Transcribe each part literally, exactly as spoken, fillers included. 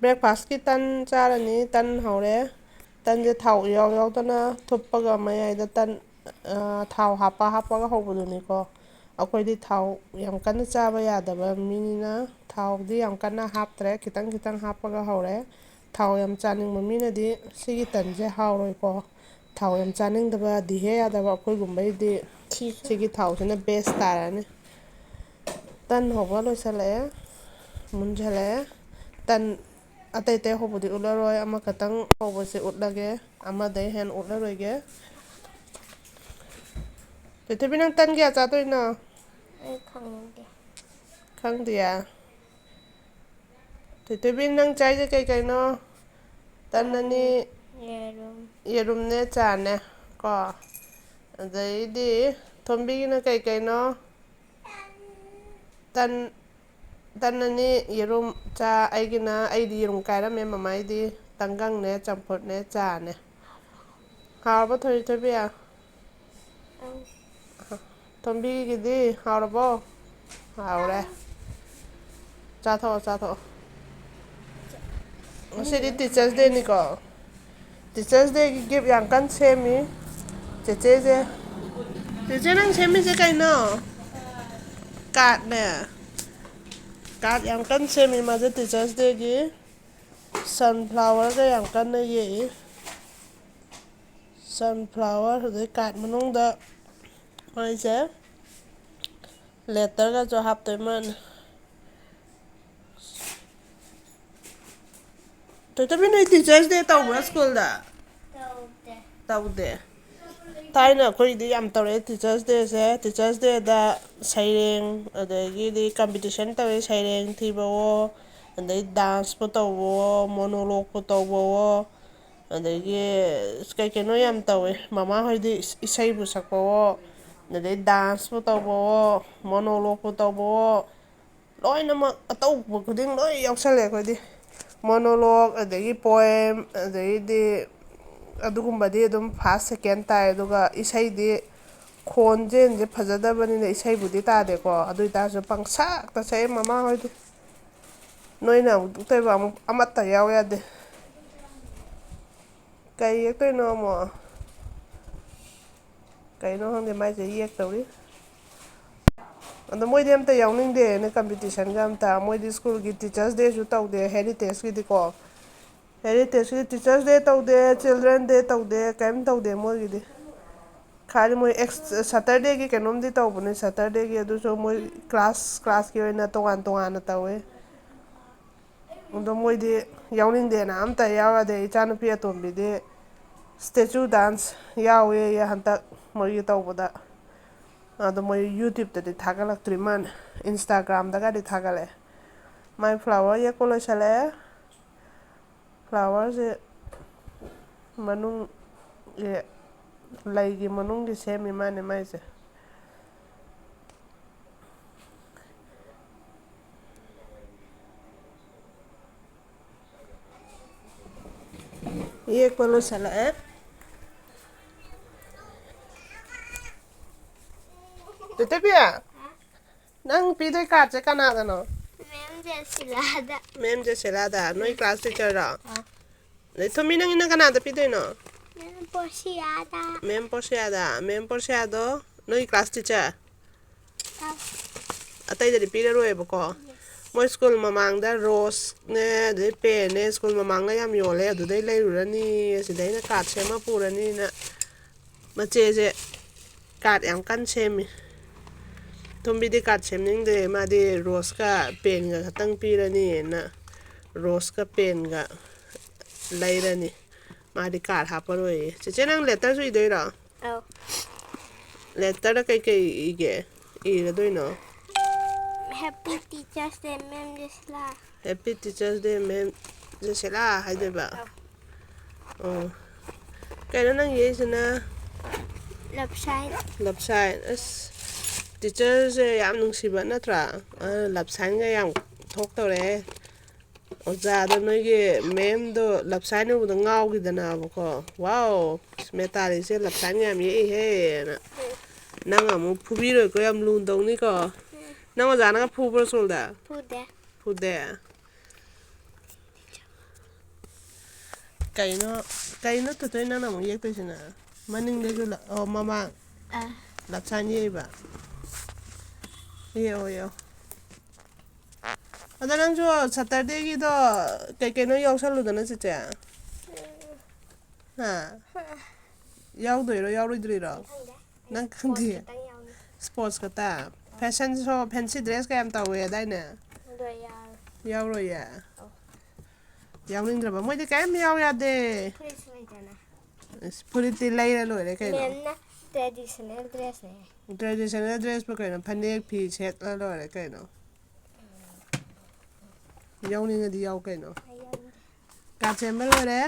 ꯕ꯭ꯔꯦꯛꯐꯥꯁꯀꯤ ꯇꯟ ꯆꯥꯔꯅꯤ꯫ ꯇꯟ ꯍꯧꯔꯦ꯫ ꯇꯟꯁꯦ ꯊꯥꯎ ꯏꯌꯥꯎ ꯌꯥꯎꯗꯅ ꯊꯨꯞꯄꯒ ꯃꯌꯥꯏꯗ ꯇꯟ, ꯑ, ꯊꯥꯎ ꯍꯥꯞꯄ ꯍꯥꯞꯄꯒ ꯍꯧꯕꯗꯨꯅꯤꯀꯣ꯫ ꯑꯩꯈꯣꯏꯗꯤ ꯊꯥꯎ ꯌꯥꯝ ꯀꯟꯅ ꯆꯥꯕ ꯌꯥꯗꯕ ꯃꯤꯅꯤꯅ ꯊꯥꯎꯗꯤ ꯌꯥꯝ ꯀꯟꯅ ꯍꯥꯞꯇ꯭ꯔꯦ, ꯈꯤꯇꯪ ꯈꯤꯇꯪ ꯍꯥꯞꯄꯒ ꯍꯧꯔꯦ꯫ ꯊꯥꯎ ꯌꯥꯝ ꯆꯥꯅꯤꯡꯕ ꯃꯤꯅꯗꯤ ꯁꯤꯒꯤ ꯇꯟꯁꯦ ꯍꯥꯎꯔꯣꯏꯀꯣ꯫ ꯊꯥꯎ ꯌꯥꯝ ꯆꯥꯅꯤꯡꯗꯕ ꯗꯤꯍꯦ ꯌꯥꯗꯕ ꯑꯩꯈꯣꯏꯒꯨꯝꯕꯩꯗꯤ ꯁꯤꯒꯤ ꯊꯥꯎꯁꯤꯅ ꯕꯦꯁ ꯇꯥꯔꯅꯤ꯫ ꯇꯟ ꯍꯧꯕ ꯂꯣꯏꯁꯤꯜꯂꯛꯑꯦ, ꯃꯨꯟꯁꯤꯜꯂꯛꯑꯦ꯫ ꯇꯟ ꯑꯇꯩ ꯑꯇꯩ ꯍꯧꯕꯗꯤ ꯎꯠꯂꯔꯣꯏ, ꯑꯃꯈꯛꯇꯪ ꯍꯧꯕꯁꯦ ꯎꯠꯂꯒꯦ, ꯑꯃꯗꯩ ꯍꯦꯟꯅ ꯎꯠꯂꯔꯣꯏꯒꯦ꯫ ꯇꯣꯏꯊꯣꯏꯕꯤ, ꯅꯪ ꯇꯟ ꯀꯌꯥ ꯆꯥꯗꯣꯏꯅꯣ? ꯑꯩ ꯈꯪꯗꯦ꯫ ꯈꯪꯗꯤꯌꯦ? ꯇꯣꯏꯊꯣꯏꯕꯤ, ꯅꯪ ꯆꯥꯏꯁꯦ ꯀꯩ ꯀꯩꯅꯣ? ꯇꯟ ꯑꯅꯤ, ꯌꯦꯔꯨꯝ꯫ ꯌꯦꯔꯨꯝꯅꯦ, ꯆꯥꯅꯦ ꯀꯣ꯫ ꯑꯗꯩꯗꯤ ꯊꯣꯝꯕꯤꯒꯤꯅ ꯀꯩ ꯀꯩꯅꯣ? ꯇꯟ, ꯇꯟ ꯑꯅꯤ, ꯌꯦꯔꯨꯝ꯫ ꯆꯥ꯫ ꯑꯩꯒꯤꯅ, ꯑꯩꯗꯤ ꯌꯦꯔꯨꯝ ꯀꯥꯏꯔꯝꯃꯦ, ꯃꯃꯥꯏꯗꯤ ꯇꯟꯒꯪꯅꯦ, ꯆꯝꯐꯨꯠꯅꯦ, ꯆꯥꯅꯦ꯫ ꯍꯥꯎꯔꯕꯣ ꯊꯣꯏ-, ꯊꯣꯏꯕꯤ? ꯇꯣꯝꯕꯤꯒꯤꯗꯤ ꯍꯥꯎꯔꯕꯣ? ꯍꯥꯎꯔꯦ꯫ ꯆꯥꯊꯣꯛꯑꯣ, ꯆꯥꯊꯣꯛꯑꯣ꯫ ꯉꯁꯤꯗꯤ Teachers' Day ꯅꯤꯀꯣ꯫ Teachers' Day ꯒꯤ gift ꯌꯥꯝ ꯀꯟꯅ ꯁꯦꯝꯃꯤ ꯆꯦꯆꯦꯁꯦ꯫ ꯆꯦꯆꯦ, ꯅꯪ ꯁꯦꯝꯃꯤꯁꯦ ꯀꯩꯅꯣ? Card ꯅꯦ꯫ Card ꯌꯥꯝ ꯀꯟꯅ ꯁꯦꯝꯃꯤ ꯃꯥꯁꯦ Teachers' Day ꯒꯤ꯫ Sunflower ꯒ ꯌꯥꯝ ꯀꯟꯅ ꯌꯦꯛꯏ꯫ Sunflower, ꯑꯗꯩ card ꯃꯅꯨꯡꯗ ꯃꯣꯏꯁꯦ letter ꯒꯁꯨ ꯍꯥꯞꯇꯣꯏ ꯃꯥꯜꯂꯦ꯫ ꯇꯣꯏꯇꯣꯝꯕꯤ, ꯅꯣꯏ Teachers' Day ꯇꯧꯕ꯭ꯔꯥ ꯁ꯭ꯀꯨꯜꯗ? ꯇꯧꯗꯦ꯫ ꯇꯧꯗꯦ꯫ ꯊꯥꯏꯅ ꯑꯩꯈꯣꯏꯒꯤꯗꯤ ꯌꯥꯝ ꯇꯧꯔꯛꯑꯦ Teachers' Day ꯁꯦ꯫ Teachers' Day ꯗ ꯁꯩꯔꯦꯡ, ꯑꯗꯒꯤꯗꯤ competition ꯇꯧꯋꯦ, ꯁꯩꯔꯦꯡ ꯊꯤꯕꯋꯣ, ꯑꯗꯩ dance ꯄꯨ ꯇꯧꯕꯋꯣ, monologue ꯄꯨ ꯇꯧꯕꯋꯣ, ꯑꯗꯒꯤ ꯀꯩ ꯀꯩꯅꯣ ꯌꯥꯝ ꯇꯧꯋꯦ꯫ ꯃꯃꯥ ꯍꯣꯏꯗꯤ ꯏꯁ-, ꯏꯁꯩꯕꯨ ꯁꯛꯄꯋꯣ, ꯑꯗꯩ dance ꯄꯨ ꯇꯧꯕꯋꯣ, monologue ꯄꯨ ꯇꯧꯕꯋꯣ, ꯂꯣꯏꯅꯃꯛ ꯑꯇꯧꯕ ꯈꯨꯗꯤꯡ ꯂꯣꯏ ꯌꯥꯎꯁꯜꯂꯦ ꯑꯩꯈꯣꯏꯗꯤ꯫ Monologue, ꯑꯗꯒꯤ poem, ꯑꯗꯒꯤꯗꯤ ꯑꯗꯨꯒꯨꯝꯕꯗꯤ ꯑꯗꯨꯝ first, second ꯇꯥꯏ꯫ ꯑꯗꯨꯒ ꯏꯁꯩꯗꯤ ꯈꯣꯟꯖꯦꯜꯁꯦ ꯐꯖꯗꯕꯅꯤꯅ ꯏꯁꯩꯕꯨꯗꯤ ꯇꯥꯗꯦꯀꯣ, ꯑꯗꯨ ꯑꯣꯏꯇꯥꯔꯁꯨ ꯄꯪꯁꯛꯇ ꯁꯛꯑꯦ ꯃꯃꯥ ꯍꯣꯏꯗꯤ꯫ ꯅꯣꯏꯅ ꯑꯃꯨꯛ ꯇꯣꯏꯕ ꯑꯃꯨꯛ ꯑꯃꯠꯇ ꯌꯥꯎ ꯌꯥꯗꯦ꯫ ꯀꯩ ꯌꯦꯛꯇꯣꯏꯅꯣ ꯑꯃꯨꯛ? ꯀꯩꯅꯣ ꯈꯪꯗꯦ, ꯃꯥꯏꯁꯦ ꯌꯦꯛꯇꯧꯔꯤ꯫ ꯑꯗꯣ ꯃꯣꯏꯗꯤ ꯑꯝꯇ ꯌꯥꯎꯅꯤꯡꯗꯦꯅ, ꯀꯝꯄꯤꯇꯤꯁꯟꯒ ꯑꯝꯇ꯫ ꯃꯣꯏꯗꯤ ꯁ꯭ꯀꯨꯜꯒꯤ ꯇꯤꯆꯔꯁ ꯗꯦꯁꯨ ꯇꯧꯗꯦ, ꯍꯦꯔꯤꯇꯦꯖꯀꯤꯗꯤꯀꯣ꯫ ꯍꯦꯔꯤꯇꯦꯖꯀꯤꯗꯤ ꯇꯤꯆꯔꯁ ꯗꯦ ꯇꯧꯗꯦ, ꯆꯤꯜꯗ꯭ꯔꯦꯟ ꯗꯦ ꯇꯧꯗꯦ, ꯀꯔꯤꯝ ꯇꯧꯗꯦ ꯃꯣꯏꯒꯤꯗꯤ꯫ ꯈꯥꯗꯤ ꯃꯣꯏ ꯑꯦꯛꯁ-, ꯁꯇꯔꯗꯦꯒꯤ ꯀꯩꯅꯣꯝꯗꯤ ꯇꯧꯕꯅꯦ, ꯁꯇꯔꯗꯦꯒꯤ, ꯑꯗꯨꯁꯨ ꯃꯣꯏ ꯀ꯭ꯂꯥꯁ, ꯀ꯭ꯂꯥꯁꯀꯤ ꯑꯣꯏꯅ ꯇꯣꯉꯥꯟ ꯇꯣꯉꯥꯟꯅ ꯇꯧꯋꯦ꯫ ꯑꯗꯣ ꯃꯣꯏꯗꯤ ꯌꯥꯎꯅꯤꯡꯗꯦꯅ ꯑꯝꯇ ꯌꯥꯎ ꯌꯥꯗꯦ꯫ ꯏꯆꯥꯅꯨꯄꯤ ꯑꯇꯣꯝꯕꯤꯗꯤ ꯁ꯭ꯇꯦꯆꯨ ꯗꯥꯟꯁ ꯌꯥꯎꯋꯦꯌꯦ ꯍꯟꯗꯛ ꯃꯣꯏꯒꯤ ꯇꯧꯕꯗ꯫ ꯑꯗꯣ ꯃꯣꯏ ꯌꯨꯇ꯭ꯌꯨꯕꯇꯗꯤ ꯊꯥꯒꯠꯂꯛꯇ꯭ꯔꯤ ꯃꯥꯅꯦ, ꯏꯟꯁꯇꯥꯒ꯭ꯔꯥꯝꯗꯒꯗꯤ ꯊꯥꯒꯠꯂꯛꯑꯦ꯫ ꯃꯥꯏ ꯐ꯭ꯂꯥꯋꯔ ꯌꯦꯛꯄ ꯂꯣꯏꯁꯤꯜꯂꯛꯑꯦ꯫ ꯐ꯭ꯂꯥꯋꯔꯁꯦ ꯃꯅꯨꯡ, ꯑꯦ, ꯂꯩꯒꯤ ꯃꯅꯨꯡꯒꯤ ꯁꯦꯝꯃꯤ ꯃꯥꯅꯦ ꯃꯥꯏꯁꯦ꯫ ꯌꯦꯛꯄ ꯂꯣꯏꯁꯤꯜꯂꯛꯑꯦ꯫ ꯇꯦꯇꯦꯕꯤ, ꯅꯪ ꯄꯤꯗꯣꯏ ꯀꯥꯔꯠꯁꯦ ꯀꯅꯥꯗꯅꯣ? ꯃꯦꯝ ꯖꯦꯁꯤꯂꯥꯗ꯫ ꯃꯦꯝ ꯖꯦꯁꯤꯂꯥꯗ? ꯅꯣꯏ ꯀ꯭ꯂꯥꯁ ꯇꯤꯆꯔꯔꯣ? ꯑꯥ꯫ ꯑꯗꯩ ꯊꯣꯝꯕꯤ, ꯅꯪꯒꯤꯅ ꯀꯅꯥꯗ ꯄꯤꯗꯣꯏꯅꯣ? ꯃꯦꯝ ꯄꯣꯔꯁꯤꯌꯥꯗ꯫ ꯃꯦꯝ ꯄꯣꯔꯁꯤꯌꯥꯗ? ꯃꯦꯝ ꯄꯣꯔꯁꯤꯌꯥꯗꯣ ꯅꯣꯏ ꯀ꯭ꯂꯥꯁ ꯇꯤꯆꯔ? ꯑꯥ꯫ ꯑꯇꯩꯗꯗꯤ ꯄꯤꯔꯔꯣꯏꯕꯀꯣ? ꯌꯦꯁ꯫ ꯃꯣꯏ ꯁ꯭ꯀꯨꯜ ꯃꯃꯥꯡꯗ ꯔꯣꯁꯅꯦ, ꯑꯗꯩ ꯄꯦꯟꯅꯦ, ꯁ꯭ꯀꯨꯜ ꯃꯃꯥꯡꯗ ꯌꯥꯝ ꯌꯣꯜꯂꯦ, ꯑꯗꯨꯗꯩ ꯂꯩꯔꯨꯔꯅꯤ, ꯑꯁꯤꯗ ꯑꯩꯅ ꯀꯥꯔꯠ ꯁꯦꯝꯃ ꯄꯨꯔꯅꯤꯅ꯫ ꯃꯆꯦꯁꯦ ꯀꯥꯔꯠ ꯌꯥꯝ ꯀꯟꯅ ꯁꯦꯝꯃꯤ꯫ ꯊꯣꯝꯕꯤꯗꯤ ꯀꯥꯔꯠ ꯁꯦꯝꯅꯤꯡꯗꯦ, ꯃꯥꯗꯤ ꯔꯣꯁꯀ ꯄꯦꯟꯒ ꯈꯛꯇꯪ ꯄꯤꯔꯅꯤꯅ ꯔꯣꯁꯀ ꯄꯦꯟꯒ ꯂꯩꯔꯅꯤ꯫ ꯃꯥꯗꯤ ꯀꯥꯔꯠ ꯍꯥꯞꯄꯔꯣꯏꯌꯦ꯫ ꯆꯦꯆꯦ, ꯅꯪ ꯂꯦꯇꯔꯁꯨ ꯏꯗꯣꯏꯔꯣ? ꯑꯧ꯫ ꯂꯦꯇꯔꯗ ꯀꯩꯀꯩ ꯏꯒꯦ? ꯏꯔꯗꯣꯏꯅꯣ? Happy Teachers Day, ꯃꯦꯝ ꯖꯦꯁꯤꯂꯥ꯫ Happy Teachers Day, ꯃꯦꯝ ꯖꯦꯁꯤꯂꯥ ꯍꯥꯏꯗꯣꯏꯕ? ꯑꯧ꯫ ꯑꯣ꯫ ꯀꯩꯅꯣ ꯅꯪ ꯌꯦꯛꯏꯁꯤꯅ? Love sign꯫ Love sign꯫ ꯑꯁ, ꯇꯤꯆꯔꯁꯦ ꯌꯥꯝ ꯅꯨꯡꯁꯤꯕ ꯅꯠꯇ꯭ꯔꯥ? ꯑ, love signꯒ ꯌꯥꯝ ꯊꯣꯛꯇꯧꯔꯦ꯫ ꯑꯣꯖꯥꯗꯣ, ꯅꯣꯏꯒꯤ ꯃꯦꯝꯗꯣ love sign ꯎꯕꯗ ꯉꯥꯎꯈꯤꯗꯅꯕꯀꯣ꯫ "ꯋꯥꯎ, ꯃꯦꯇꯥꯂꯤꯁꯦ love sign ꯌꯥꯝ ꯌꯦꯛꯏꯍꯦꯅ"꯫ ꯅꯪ ꯑꯃꯨꯛ ꯐꯨꯕꯤꯔꯣꯏꯀꯣ, ꯌꯥꯝ ꯂꯨꯅ ꯇꯧꯅꯤꯀꯣ꯫ ꯅꯪ ꯑꯣꯖꯥꯅꯒ ꯐꯨꯕ꯭ꯔꯣ ꯁ꯭ꯀꯨꯜꯗ? ꯐꯨꯗꯦ꯫ ꯐꯨꯗꯦ? ꯀꯩꯅꯣ? ꯀꯩꯅꯣ ꯇꯨꯇꯣꯏ ꯅꯪꯅ ꯑꯃꯨꯛ ꯌꯦꯛꯇꯣꯏꯁꯤꯅ? ꯃꯅꯤꯡꯗꯁꯨ ꯂ- ꯑꯣ, ꯃꯃꯥꯡ ꯑꯥ꯫ ꯂꯞꯁꯥꯏꯟ ꯌꯦꯛꯏꯕ? ꯌꯦꯛꯑꯣ, ꯌꯦꯛꯑꯣ꯫ ꯑꯗꯣ ꯅꯪꯁꯨ ꯁꯇꯔꯗꯦꯒꯤꯗꯣ ꯀꯩ ꯀꯩꯅꯣ ꯌꯥꯎꯁꯜꯂꯨꯗꯅ, ꯆꯤꯆꯦ꯫ ꯍꯥ? ꯌꯥꯎꯗꯣꯏꯔꯣ, ꯌꯥꯎꯔꯣꯏꯗ꯭ꯔꯤꯔꯣ? ꯈꯪꯗꯦ꯫ ꯅꯪ ꯈꯪꯗꯦ? ꯏꯁꯄꯣꯔꯠꯁ ꯈꯛꯇꯪ ꯌꯥꯎꯅꯤ꯫ ꯏꯁꯄꯣꯔꯠꯁ ꯈꯛꯇ? ꯐꯦꯁꯟ ꯁꯣ, ꯐꯦꯟꯁꯤ ꯗ꯭ꯔꯦꯁ ꯀꯌꯥꯝ ꯇꯧꯋꯦ ꯑꯗꯥꯏꯅꯦ? ꯑꯗꯣ ꯌꯥꯎꯔꯣꯏ꯫ ꯌꯥꯎꯔꯣꯏꯌꯦ? ꯑꯧ꯫ ꯌꯥꯎꯅꯤꯡꯗ꯭ꯔꯕ? ꯃꯣꯏꯗꯤ ꯀꯔꯤꯝ ꯌꯥꯎ ꯌꯥꯗꯦ꯫ ꯐꯨꯔꯤꯠꯁꯨ ꯂꯩꯇꯅ꯫ ꯑꯁ, ꯐꯨꯔꯤꯠꯇꯤ ꯂꯩꯔ ꯂꯣꯏꯔꯦ ꯀꯩꯅꯣ꯫ ꯃꯦꯝꯅ ꯇ꯭ꯔꯦꯗꯤꯁꯅꯦꯜ ꯗ꯭ꯔꯦꯁꯅꯦ꯫ ꯇ꯭ꯔꯦꯗꯤꯁꯅꯦꯜ ꯗ꯭ꯔꯦꯁꯄꯨ ꯀꯩꯅꯣ? ꯐꯅꯦꯛ ꯐꯤ ꯁꯦꯠꯂ ꯂꯣꯏꯔꯦ ꯀꯩꯅꯣ꯫ ꯌꯥꯎꯅꯤꯡꯉꯗꯤ ꯌꯥꯎ ꯀꯩꯅꯣ꯫ ꯑꯩ ꯌꯥꯎꯅꯤꯡꯗꯦ꯫ ꯀꯥꯔꯠ ꯁꯦꯝꯕ ꯂꯣꯏꯔꯦ꯫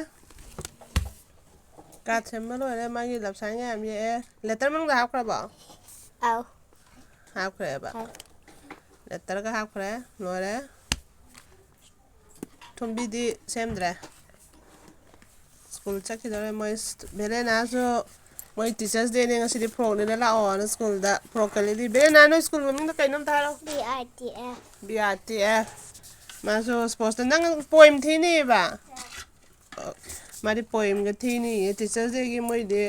ꯀꯥꯔꯠ ꯁꯦꯝꯕ ꯂꯣꯏꯔꯦ꯫ ꯃꯥꯒꯤ ꯂꯞꯁꯥꯏꯟꯒ ꯌꯥꯝ ꯌꯦꯛꯑꯦ꯫ ꯂꯦꯇꯔ ꯃꯅꯨꯡꯗ ꯍꯥꯞꯈ꯭ꯔꯕꯣ? ꯑꯥꯎ꯫ ꯍꯥꯞꯈ꯭ꯔꯦꯕ꯫ ꯍꯥꯞ- ꯂꯦꯇꯔꯒ ꯍꯥꯞꯈ꯭ꯔꯦ꯫ ꯂꯣꯏꯔꯦ꯫ ꯊꯨꯝꯕꯤꯗꯤ ꯁꯦꯝꯗ꯭ꯔꯦ꯫ ꯁ꯭ꯀꯨꯜ ꯆꯠꯈꯤꯗꯧꯔꯦ꯫ ꯃꯣꯏ ꯁ꯭-, ꯚꯦꯂꯦꯅꯥꯁꯨ ꯃꯣꯏ ꯇꯤꯆꯔꯁ ꯗꯦꯅꯦ ꯉꯁꯤꯗꯤ, ꯐ꯭ꯔꯣꯛ ꯂꯤꯠꯂ ꯂꯥꯛꯑꯣꯅ ꯁ꯭ꯀꯨꯜꯗ꯫ ꯐ꯭ꯔꯣꯛꯀ ꯂꯤꯠꯂꯤ꯫ ꯚꯦꯂꯦꯅꯥ, ꯅꯣꯏ ꯁ꯭ꯀꯨꯜ ꯃꯃꯤꯡꯗꯣ ꯀꯩꯅꯣ ꯑꯝꯇ ꯍꯥꯏꯔꯣ? B R T F. B R T F. ꯃꯥꯁꯨ ꯁ꯭ꯄꯣꯔꯠꯁꯇ꯫ ꯅꯪ ꯄꯣꯏꯝ ꯊꯤꯅꯤꯕ? ꯑꯣ, ꯃꯥꯗꯤ ꯄꯣꯏꯝꯒ ꯊꯤꯅꯤꯌꯦ꯫ ꯇꯤꯆꯔꯁ ꯗꯦꯒꯤ ꯃꯣꯏꯗꯤ